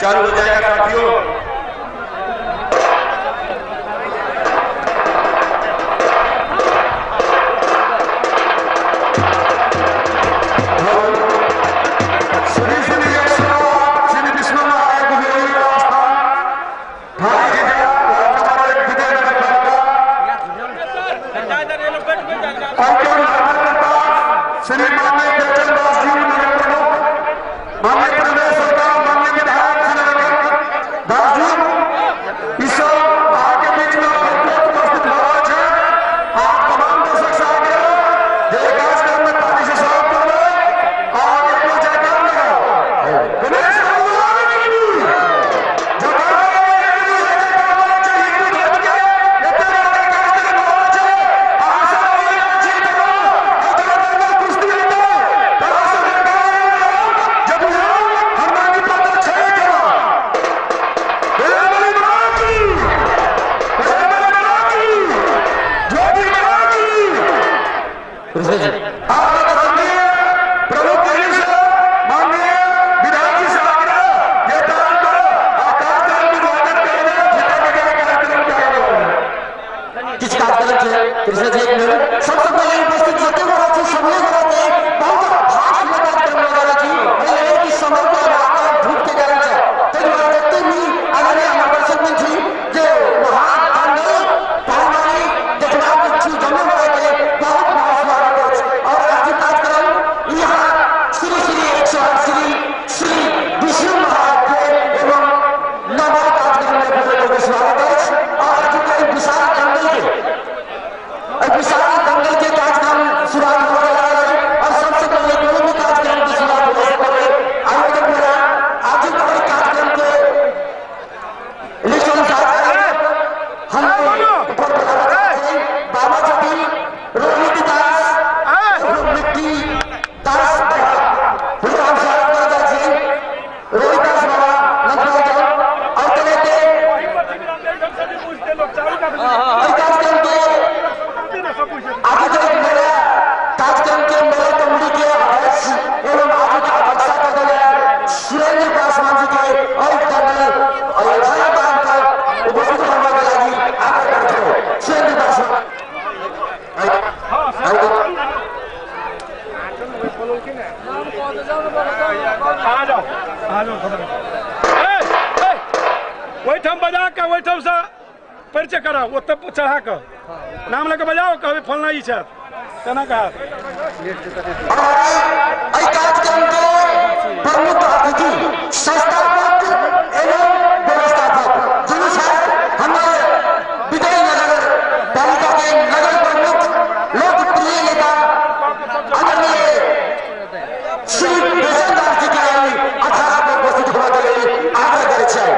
चालू हो जाएगा साथियों। ओहिठाम बजा के ओहिठाम से परिचय कराओ, ओतऽ चढ़ा के नाम लऽ के बजाओ, कहबै फलना ई छथि, तेना कहत। एहि कार्यक्रम के प्रमुख अतिथि संस्थापक एवं व्यवस्थापक जिन साहब हमारे विजय नगर पालिका के नगर प्रमुख लोकप्रिय नेता आदरणीय श्री बेचन दास जी के अखाड़ा पर उपस्थित होने के लिए आग्रह करै छियै।